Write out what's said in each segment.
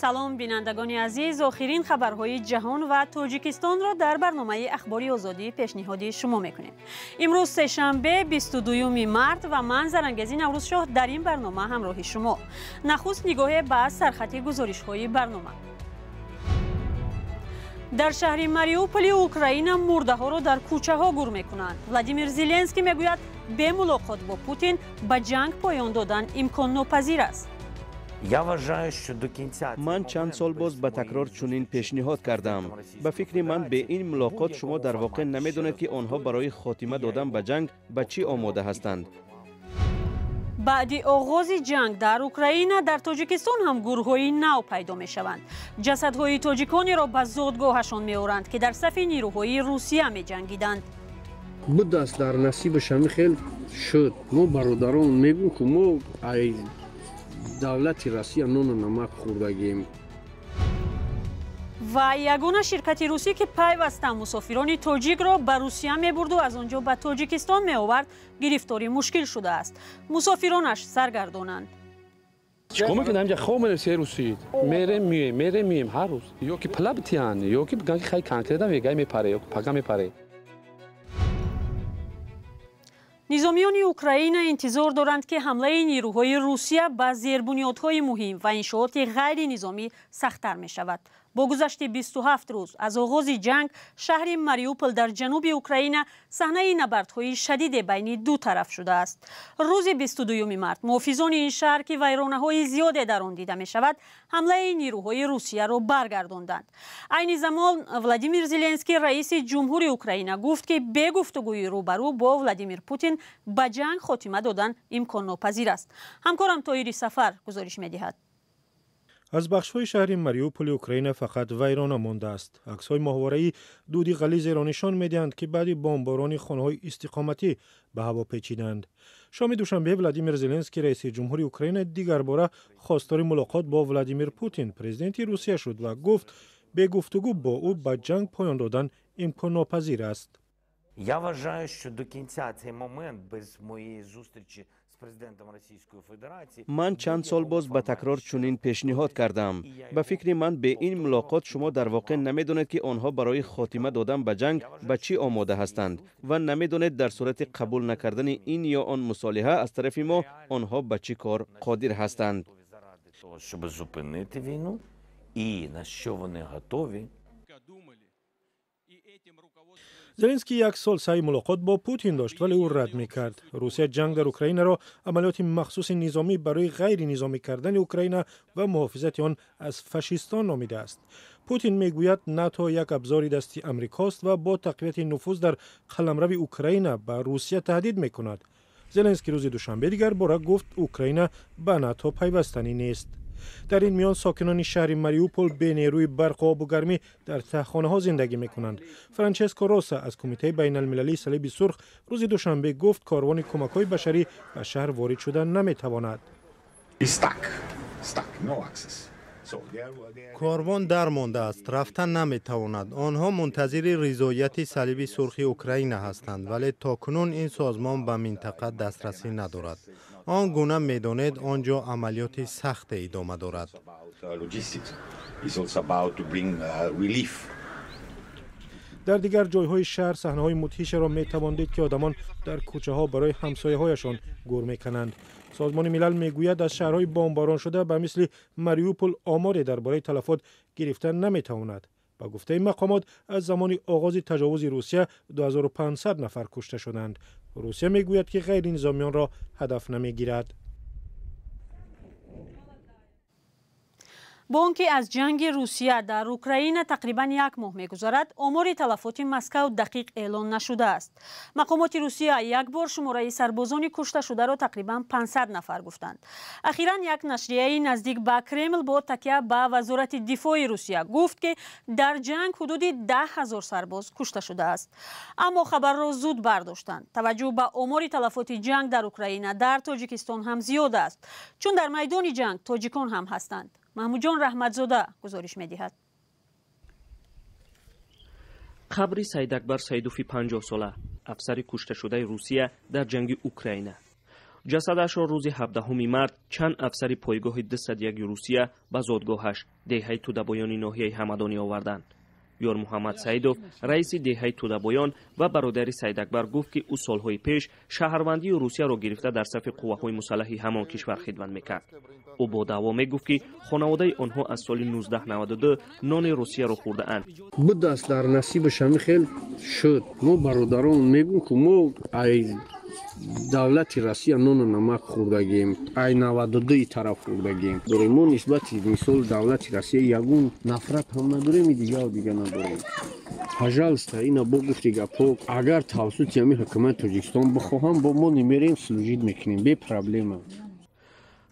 Салом, бинандагони азиз. Охирин хабарҳои ҷаҳон ва Тоҷикистонро дар барномаи Ахбори Озодӣ пешниҳоди шумо мекунем. Имрӯз сешанбе, 22 март, ва ман, Зарангези Наврӯзшоҳ, дар ин барнома ҳамроҳи шумо. Нахуст нигоҳе ба сархати гузоришҳои барнома. Дар шаҳри Мариуполи Украина мурдаҳоро дар кӯчаҳо гур мекунанд. Владимир Зеленский мегӯяд, бе мулоқот бо Путин ба ҷанг поён додан имконнопазир аст. Ман чанд сол боз ба такрор чунин пешниҳод кардам. Ба фикри ман, бе ин мулоқот шумо дар воқеъ намедонед, ки онҳо барои хотима додан ба ҷанг ба чӣ омода ҳастанд. Баъди оғози ҷанг дар Украина дар Тоҷикистон ҳам гурӯҳҳои нав пайдо мешаванд. Ҷасадҳои тоҷиконеро ба зодгоҳашон меоранд, ки дар сафи нирӯҳои Русия меҷангиданд. Будаст, дар насибаш ҳамин хел шуд. Мо бародарон мегӯм, ки мо ай давлати Россия нону намак хӯрдагем. Ва ягона ширкати русӣ, ки пайваста мусофирони тоҷикро ба Русия мебурду аз он ҷо ба Тоҷикистон меовард, гирифтори мушкил шудааст. Мусофиронаш саргардонанд. Чикор мекунем? Инҷа хоб мерем, 3 рӯз шид. Мерем, мием, мерем, мием ҳар рӯз. Ё ки пула битиҳанд, ё ки бигӯянд, ки хай, конкретно мегай мепаре, ё пага мепаре. Низомиёни Украина интизор доранд, ки ҳамлаи нирӯҳои Русия ба зербунёдҳои муҳим ва иншооти ғайринизомӣ сахттар мешавад. Бо гузашти 27 рӯз аз оғози ҷанг, шаҳри Мариупол дар ҷануби Украина саҳнаи набардҳои шадиде байни ду тараф шудааст. Рӯзи 22 март муҳофизони ин шаҳр, ки вайронаҳои зиёде дар он дида мешавад, ҳамлаи нирӯҳои Русияро баргардонданд. Айни замон Владимир Зеленский, раиси ҷумҳури Украина, гуфт, ки бе гуфтугӯи рӯбарӯ бо Владимир Путин ба ҷанг хотима додан имконнопазир аст. Ҳамкорам Тоири Сафар гузориш медиҳад. Аз бахшҳои шаҳри Мариуполи Украина фақат вайрона мондааст. Аксҳои моҳвораӣ дуди ғализеро нишон медиҳанд, ки баъди бомборони хонаҳои истиқоматӣ ба ҳаво печиданд. Шоми душанбе Владимир Зеленский, раиси ҷумҳури Украина, дигарбора хостори мулоқот бо Владимир Путин, президенти Русия, шуд ва гуфт, бе гуфтугӯ бо ӯ ба ҷанг поён додан имконнопазир аст. Я вважаю, що до кінця цей момент без моєї зустрічі з президентом Російської Федерації. Ман чанд сол боз ба такрор чунин пешниҳод кардам. Ба фикри ман, бе ин мулоқот шумо дар воқеъ намедонед, ки онҳо барои хотима додан ба ҷанг ба чӣ омода ҳастанд, ва намедонед, дар сурати қабул накардани ин ё он мусолиҳа аз тарафи мо, онҳо ба чӣ кор қодир ҳастанд. Щоб зупинити війну і на що вони готові. Зеленский як сол саъи мулоқот бо Путин дошт, вале ӯ рад мекард. Русия ҷанг дар Украинаро амалиёти махсуси низомӣ барои ғайринизомӣ кардани Украина ва муҳофизати он аз фашистон номидааст. Путин мегӯяд, НАТО як абзори дасти Амрикост ва бо тақвияти нуфуз дар қаламрави Украина ба Русия таҳдид мекунад. Зеленский рӯзи душанбе дигар бора гуфт, Украина ба НАТО пайвастанӣ нест. Дар ин миён сокинони шаҳри Мариупол бе нерӯи барқу обу гармӣ дар таҳхонаҳо зиндагӣ мекунанд. Франческо Роса аз Кумитаи байналмилалии Салиби Сурх рӯзи душанбе гуфт, корвони кӯмакҳои башарӣ ба шаҳр ворид шуда наметавонад. Корвон дар мондааст, рафта наметавонад. Онҳо мунтазири ризояти Салиби Сурхи Украина ҳастанд, вале то кунун ин созмон ба минтақа дастрасӣ надорад. Он гуна медонед, он ҷо амалиёти сахте идома дорад. Дар дигар ҷойҳои шаҳр саҳнаҳои мудҳишеро метавон дид, ки одамон дар кӯчаҳо барои ҳамсояҳояшон гур мекананд. Созмони Милал мегӯяд, аз шаҳрҳои бомбороншуда ба мисли Мариупол оморе дар бораи талафот гирифта наметавонад. Ба гуфтаи мақомот, аз замони оғози таҷовузи Русия 2500 нафар кушта шуданд. Русия мегӯяд, ки ғайринизомиёнро ҳадаф намегирад. Бо он ки аз ҷанги Русия дар Украина тақрибан як моҳ мегузарад, омори талафоти Москав дақиқ эълон нашудааст. Мақомоти Русия як бор шумораи сарбозони кушташударо тақрибан 500 нафар гуфтанд. Ахиран як нашрияи наздик ба Кремл бо такя ба Вазорати дифои Русия гуфт, ки дар ҷанг ҳудуди 10 000 сарбоз кушта шудааст, аммо хабарро зуд бардоштанд. Таваҷҷӯҳ ба омори талафоти ҷанг дар Украина дар Тоҷикистон ҳам зиёд аст, чун дар майдони ҷанг тоҷикон ҳам ҳастанд. Маҳмудҷон Раҳматзода гузориш медиҳад. Қабри Саидакбар Саидофи 50-сола, афсари кушташудаи Русия дар ҷанги Украина. Ҷасадашро рӯзи 17 март чанд афсари пойгоҳи 201 Русия ба зодгоҳаш, деҳаи Тудабоёни ноҳияи Ҳамадонӣ оварданд. Ёрмуҳаммад Саидов, раиси деҳаи Тудабоён ва бародари Саидакбар, гуфт, ки ӯ солҳои пеш шаҳрвандии Русияро гирифта дар сафи қувваҳои мусаллаҳи ҳамон кишвар хидмат мекард. Ӯ бо даъво мегуфт, ки хонаводаи онҳо аз соли 1992 нони Русияро хӯрдаанд. Будааст, дар насибаш ҳамин хел шуд. Мо бародарон мегӯм, ки мо ай давлати Россия нону намак хӯрдагем, ай 92 тараф хӯрдагем. Дорем мо нисбати мисол давлати Россия ягон нафрат ҳам надорем, дигару дига надорем. Пожалуйста, ина бо гуфти гапҳо, агар тавассути ҳамин ҳукумати Тоҷикистон бихоҳам, бо мо немерем, служить мекунем бе проблема.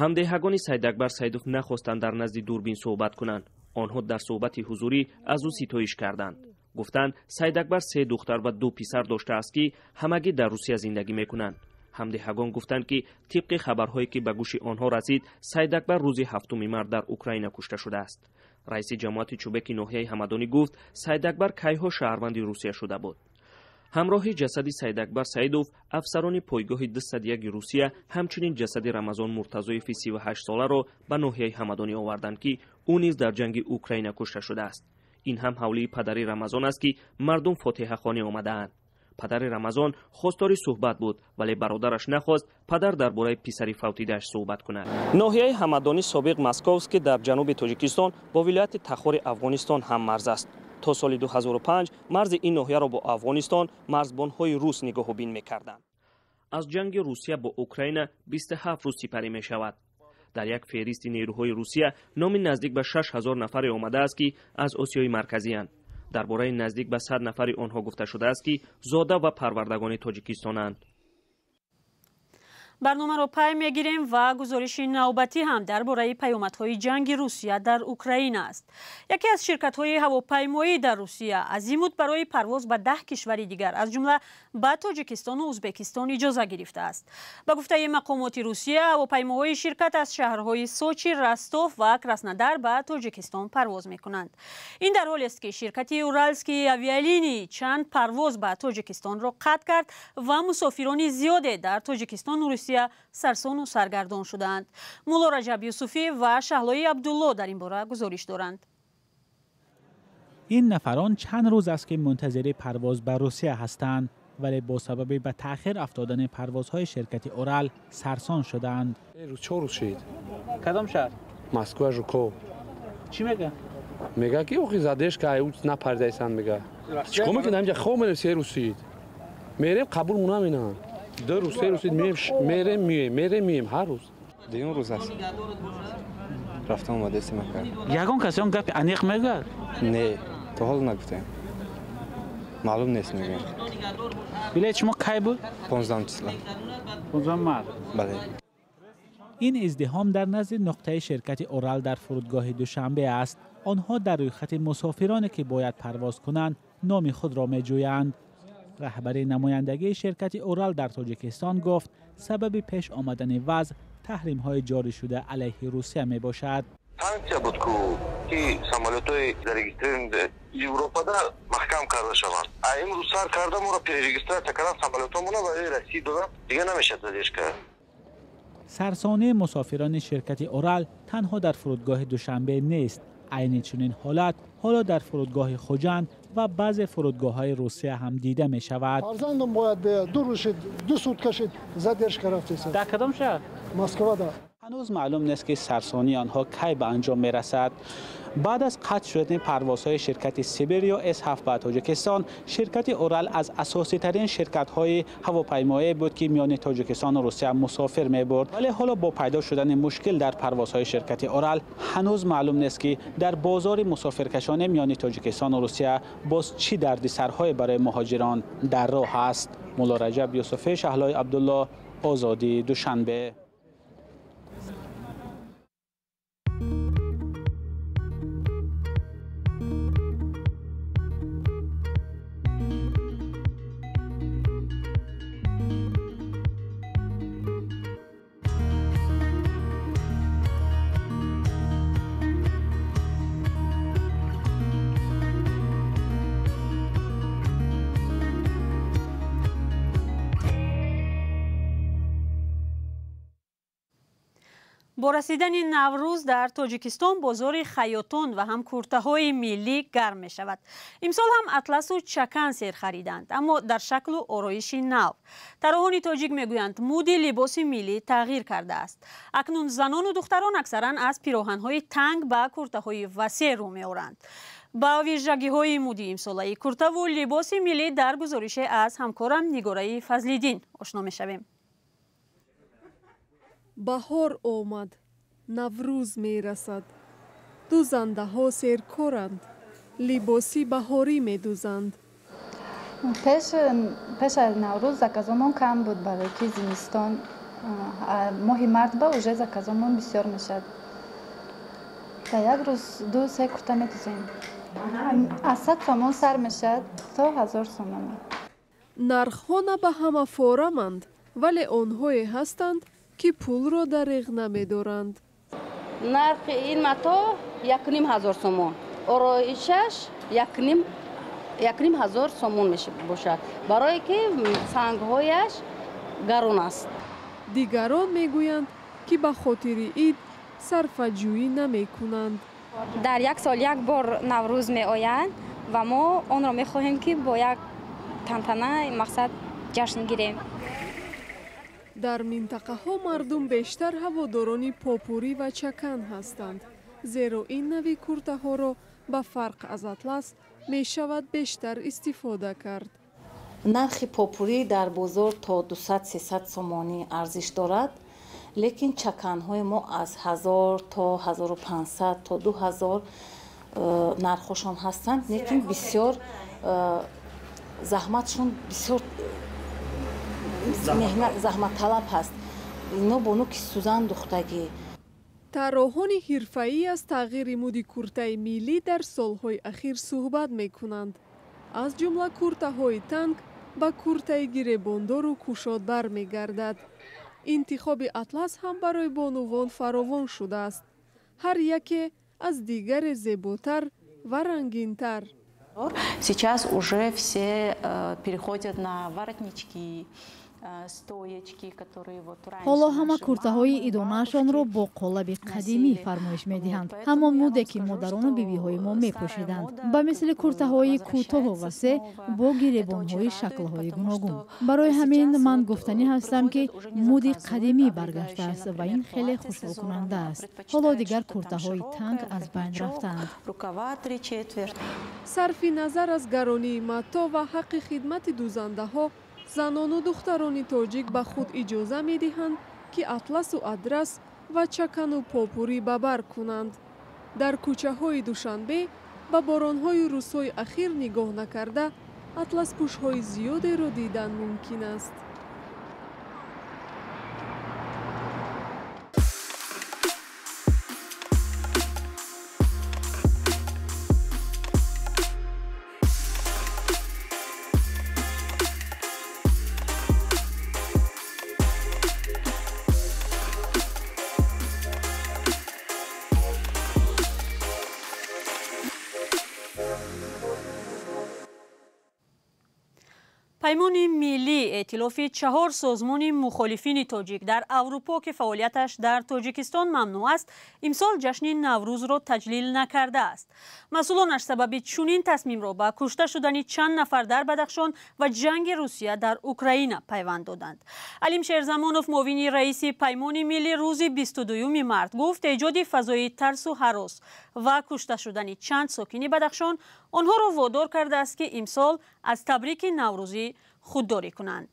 Ҳамдеҳагони Саидакбар Саидов нахостанд дар назди дурбин суҳбат кунанд. Онҳо дар суҳбати ҳузурӣ аз ӯ ситоиш карданд. Гуфтанд, Саидакбар се духтар ва ду писар доштааст, ки ҳамагӣ дар Русия зиндагӣ мекунанд. Ҳамдеҳагон гуфтанд, ки тибқи хабарҳое, ки ба гӯши онҳо расид, Саидакбар рӯзи 7 март дар Украина кушта шудааст. Раиси ҷамоати Чӯбеки ноҳияи Ҳамадонӣ гуфт, Саидакбар кайҳо шаҳрванди Русия шуда буд. Ҳамроҳи ҷасади Саидакбар Саидов афсарони пойгоҳи 201 Русия ҳамчунин ҷасади Рамазон Муртазоеви 38-соларо ба ноҳияи Ҳамадонӣ оварданд, ки ӯ низ дар ҷанги Украина кушта шудааст. Ин ҳам ҳавлии падари Рамазон аст, ки мардум фотиҳахонӣ омадаанд. Падари Рамазон хостори суҳбат буд, вале бародараш нахост падар дар бораи писари фавтидааш суҳбат кунад. Ноҳияи Ҳамадонӣ собиқ Московск, ки дар ҷануби Тоҷикистон бо вилояти Тахори Афғонистон ҳаммарз аст. То соли 2005 марзи ин ноҳияро бо Афғонистон марзбонҳои рус нигоҳубин мекарданд. Аз ҷанги Русия бо Украина 27 рӯз сипарӣ мешавад. Дар як феҳристи нерӯҳои Русия номи наздик ба 6000 нафаре омадааст, ки аз Осиёи Марказиянд. Дар бораи наздик ба 100 нафари онҳо гуфта шудааст, ки зода ва парвардагони Тоҷикистонанд. Барномаро пай мегирем ва гузориши навбатӣ ҳам дар бораи паёмадҳои ҷанги Русия дар Украина аст. Яке аз ширкатҳои ҳавопаймоӣ дар Русия Азимут барои парвоз ба 10 кишвари дигар, аз ҷумла ба Тоҷикистону Ӯзбекистон, иҷоза гирифтааст. Ба гуфтаи мақомоти Русия, ҳавопаймоҳои ширкат аз шаҳрҳои Сочи, Ростов ва Краснодар ба Тоҷикистон парвоз мекунанд. Ин дар ҳолест, ки ширкати Уралские авиалинии чанд парвоз ба Тоҷикистонро қатъ кард ва мусофирони зиёде дар Тоҷикистону Русия сарсону саргардон шудаанд. Мулло Раҷаб Юсуфӣ ва Шаҳлои Абдулло дар ин бора гузориш доранд. Ин нафарон чанд рӯз аст, ки мунтазири парвоз ба Русия ҳастанд, вале бо сабаби ба таъхир афтодани парвозҳои ширкати Урал сарсон шудаанд. Чор рӯз шид. Кадом шаҳр? Москва, Жуков. Чӣ мега? Мега, ки охи задержка, напаридайсан мега. Чикор мекунем? Инҷа хоб мерем, се рӯз шид. Мерем, қабул намекунанд. Ду рӯз, се рӯз мерем, миёем, мерем, миёем ҳар рӯз. Дуюм рӯз аст. Рафтан омадаистем ака. Ягон касе он гапи аниқ мегӯяд? Не, то ҳол нагуфтем. Маълум нест мегӯем. Билет шумо кай буд? 15 числа. 15 март? Бале. Ин издиҳом дар назди нуқтаи ширкати Урал дар фурудгоҳи Душанбе аст. Онҳо дар рӯйхати мусофироне, ки бояд парвоз кунанд, номи худро меҷӯянд. Раҳбари намояндагии ширкати Урал дар Тоҷикистон гуфт, сабаби пеш омадани вазъ таҳримҳои ҷорӣ шуда алайҳи Русия мебошад. Санксия буд, ки самолётҳои зарегистрированные Европада маҳкам карда шаванд. А имрӯз сар карда моро перерегистрация кардан самолётҳомона барои Россия доданд, дига намешавад задержка. Сарсонии мусофирони ширкати Урал танҳо дар фурудгоҳи Душанбе нест. Айни чунин ҳолат ҳоло дар фурудгоҳи Хуҷанд ва баъзе фурудгоҳҳои Русия ҳам дида мешавад. Фарзандам бояд биёяд, ду рӯз шид, ду сутка шид, задержка рафтест. Дар кадом шаҳр? Москвада. Ҳанӯз маълум нест, ки сарсонии онҳо кай ба анҷом мерасад. Баъд аз қатъ шудани парвозҳои ширкати Сибир ё С7 ба Тоҷикистон, ширкати Урал аз асоситарин ширкатҳои ҳавопаймоӣ буд, ки миёни Тоҷикистону Русия мусофир мебурд. Вале ҳоло бо пайдо шудани мушкил дар парвозҳои ширкати Урал ҳанӯз маълум нест, ки дар бозори мусофиркашонӣ миёни Тоҷикистону Русия боз чӣ дардисарҳое барои муҳоҷирон дар роҳ аст. Мулло Раҷаб Юсуфӣ, Шаҳлои Абдулло, Озодӣ, Душанбе. Бо расидани Наврӯз дар Тоҷикистон бозори хаётон ва ҳам куртаҳои миллӣ гарм мешавад. Имсол ҳам атласу чакан сер хариданд, аммо дар шаклу ороиши нав. Тарроҳони тоҷик мегӯянд, муди либоси миллӣ тағйир кардааст. Акнун занону духтарон аксаран аз пироҳанҳои танг ба куртаҳои васеъ рӯ меоранд. Ба вижагиҳои муди имсолаи куртаву либоси миллӣ дар гузорише аз ҳамкорам Нигораи Фазлиддин ошно мешавем. Баҳор омад, Наврӯз мерасад. Дузандаҳо серкоранд, либоси баҳорӣ медузанд. Пеш аз Наврӯз заказомон кам буд, барои ки зимистон, моҳи март ба уже заказомон бисёр мешавад. Дар як рӯз 2-3 курта медузем. Аз 100 сомон сар мешавад то 1000 сомон. Нархҳо на ба ҳама фораманд, вале онҳое ҳастанд, ки пулро дареғ намедоранд. Нархи ин мато 1500 сомон, ороишаш 1500 сомон мебошад, барое ки сангҳояш гарон аст. Дигарон мегӯянд, ки ба хотири ид сарфаҷӯӣ намекунанд. Дар як сол як бор Наврӯз меояд ва мо онро мехоҳем, ки бо як тантана мақсад ҷашн гирем. Дар минтақаҳо мардум бештар ҳаводорони попурӣ ва чакан ҳастанд, зеро ин нави куртаҳоро ба фарқ аз атлас мешавад бештар истифода кард. Нархи попурӣ дар бозор то 200-300 сомонӣ арзиш дорад, лекин чаканҳои мо аз 1000 то 1500 то 2000 нархҳошон ҳастанд, лекин бисёр заҳматшон бисёр заҳматталаб ҳаст. Ино бону ки сӯзан духтагӣ. Тарроҳони ҳирфаӣ аз тағйири муди куртаи миллӣ дар солҳои ахир суҳбат мекунанд. Аз ҷумла куртаҳои танг ба куртаи гиребондору кушодбар мегардад. Интихоби атлас ҳам барои бонувон фаровон шудааст, ҳар яке аз дигаре зеботар ва рангинтар. Сейчас уже все переходят на воротнички, стоечки, которые вот раньше. Ҳоло ҳама куртаҳои идонаашонро бо қолаби қадимӣ фармоиш медиҳанд, ҳамон муде ки модарону бибиҳои мо мепӯшиданд, ба мисли куртаҳои кӯтоҳу васеъ бо гиребонҳои шаклҳои гуногун. Барои ҳамин ман гуфтанӣ ҳастам, ки муди қадимӣ баргаштааст ва ин хеле хушҳолкунанда аст. Ҳоло дигар куртаҳои танг аз байн рафтаанд. Сарфи назар аз гаронии матоъ ва ҳаққи хидмати дузандаҳо, занону духтарони тоҷик ба худ иҷоза медиҳанд, ки атласу адрас ва чакану попурӣ ба бар кунанд. Дар кӯчаҳои Душанбе ба боронҳои рӯзҳои ахир нигоҳ накарда, атласпӯшҳои зиёдеро дидан мумкин аст. Паймони миллӣ, эътилофи 4 созмони мухолифини тоҷик дар Аврупо, ки фаъолияташ дар Тоҷикистон мамнӯъ аст, имсол ҷашни Наврӯзро таҷлил накардааст. Масъулонаш сабаби чунин тасмимро ба кушта шудани чанд нафар дар Бадахшон ва ҷанги Русия дар Украина пайванд доданд. Алим Шерзамонов, муовини раиси Паймони миллӣ, рӯзи 22 март гуфт, эҷоди фазои тарсу ҳарос ва кушта шудани чанд сокини Бадахшон онҳоро водор кардааст, ки имсол аз табрики наврӯзӣ худдорӣ кунанд.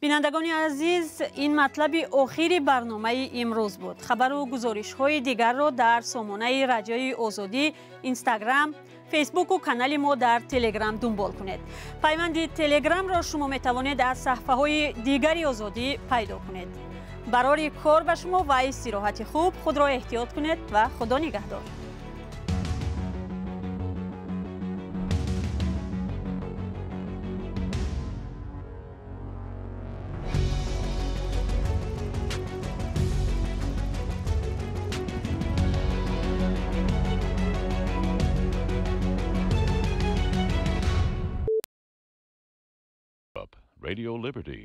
Бинандагони азиз, ин матлаби охири барномаи имрӯз буд. Хабару гузоришҳои дигарро дар сомонаи Радиои Озодӣ, Инстаграм, Фейсбуку канали мо дар Телеграм дунбол кунед. Пайванди Телеграмро шумо метавонед аз саҳифаҳои дигари Озодӣ пайдо кунед. Барори кор ба шумо ва истироҳати хуб, худро эҳтиёт кунед ва Худо нигаҳдор. Radio Liberty.